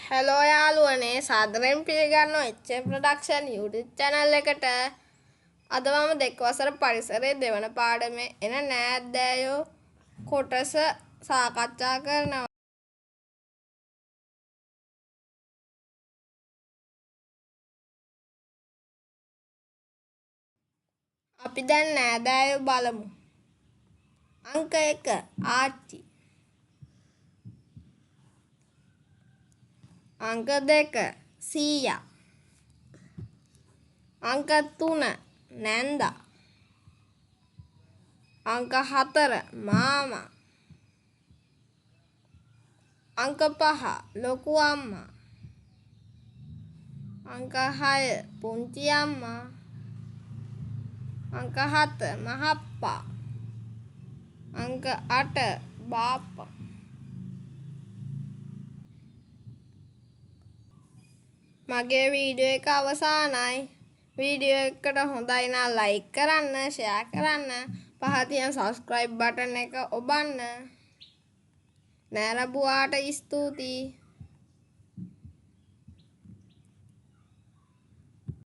Hello යාළුවනේ, සාදරයෙන් පිළිගන්නවා HM Production YouTube channel එකට. අද මම දෙක වසර පරිසරයේ දෙවන පාඩමේ එන නෑදෑයෝ කොටස සාකච්ඡා කරනවා. අපි දැන් නෑදෑයෝ බලමු. අංක 1 ආච්චි, අංක 2 සීයා, අංක 3 නැන්දා, අංක 4 මාමා, අංක 5 ලොකු අම්මා, අංක 6 පුංචි අම්මා, අංක 7 මහප්පා, අංක 8 බාප්පා. මගේ වීඩියෝ එක අවසానයි. වීඩියෝ එකට හොඳයි නම් ලයික් කරන්න, ෂෙයා කරන්න, පහත තියෙන සබ්ස්ක්‍රයිබ් බටන් එක ඔබන්න. නෑරබුවාට ස්තුතියි.